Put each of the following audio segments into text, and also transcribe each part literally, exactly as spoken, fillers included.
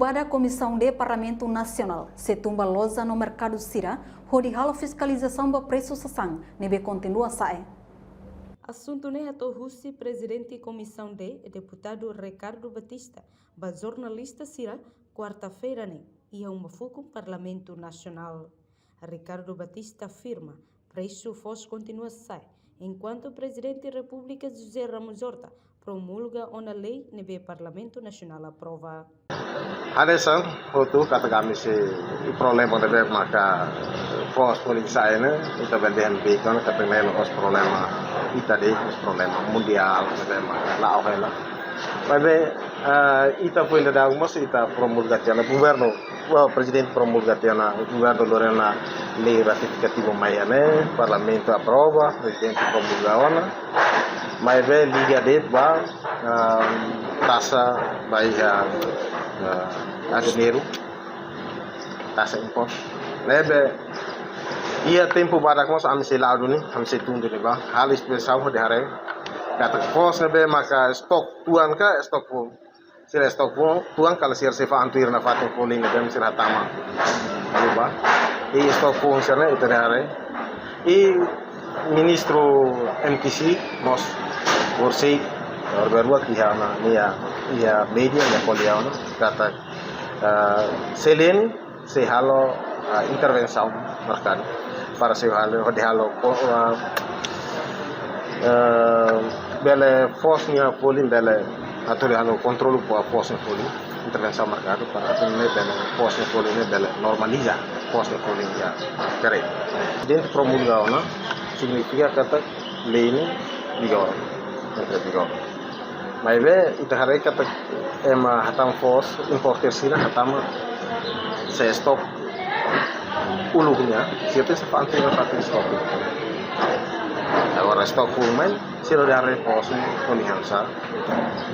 Badak Komisaun D Parlamentu Nasionál sei tun ba loja no merkadu sira hodi halo fiskalizasaun ba presu sasán ne'ebé kontinua sa'e. Asuntu ne'e hato'o husi Prezidente Komisaun D, Deputadu Ricardo Batista, ba jornalista sira, kuarta-feira ne'e, iha uma fukun Parlamentu Nasionál. Ricardo Batista afirma, presu foos kontinua sa'e, enkuantu Prezidente Repúblika José Ramos Horta promulga ona lei ne'ebé Parlamentu Nasionál aprova. Hanesan hotu katak ami sei, problema ne'ebé maka foos folin sa'e ne'e, ita bele dehan beikan katak ne'e la'ós problema ita de'it, la'ós problema mundiál, ne'ebé maka la'o hela. Maibé, ah, ita foin daudaun mós ita promulga tiha ona, governu, wah, Prezidente promulga tiha ona, governu lori ona lei ratifikativu mai iha ne'e, Parlamentu aprova, Prezidente promulga ona. Maibé liga de'it ba, ah, taxa ba iha, ah, adineiru, taxa impostu. Ne'ebé iha tempu badak mós ami sei la'o duni, ami sei tun duni ba, halo inspesaun hodi haree katak foos ne'ebé maka estok tuan ka estok foun. Sira estok foun, tuan ka lae, sira sei fa'an tuir nafatin folin ne'ebé sira hatama. Liu ba. I estok foun sira ne'e ita haree. I Ministru M T C mós horisehik, horibainrua iha ona nia, iha média nia ko'alia ona katak, ah, selae sei halo, ah, intervensaun merkadu. Para sei halo, hodi halo ko-, ah, eh, bele foos nia folin bele atu halo kontrolu ba foos nia folin. Intervensaun merkadu para atu nune'e bele foos nia folin ne'e bele normaliza foos nia folin iha kere. Prezidente promulga ona signifika katak lei ne'e vigora, entra vigora. Maibé ita haree katak ema hatama foos, importer sira hatama sei estok uluk nian, sira tenke fa'an tuir nafatin estok. Agora estok foun mai, sira hodi haree foos ne'e kona-ba sá.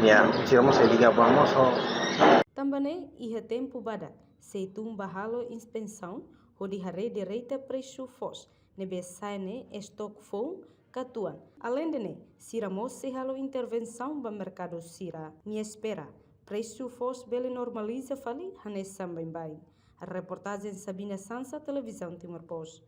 Ya, sira mós sei liga ba mós ho. Tanba ne'e, iha tempu badak sei tun ba halo inspesaun hodi haree direta presu foos ne'ebé sa'e ne'e estok foun ka tuan. Aleinde ne'e, sira mós sei halo intervensaun ba merkadu sira. Nia espera presu foos bele normaliza fali hanesan baibain. Reportajen Sabina Sansa, Televizaun Timor Post.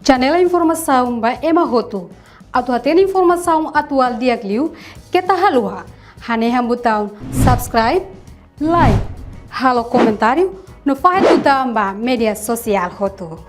Channel informasaun ba ema hotu. Atu hatene informasaun atuál di'ak liu, keta haluha hanehan butaun subscribe, like, halo komentáriu, no fahe tutan ba média sosiál hotu.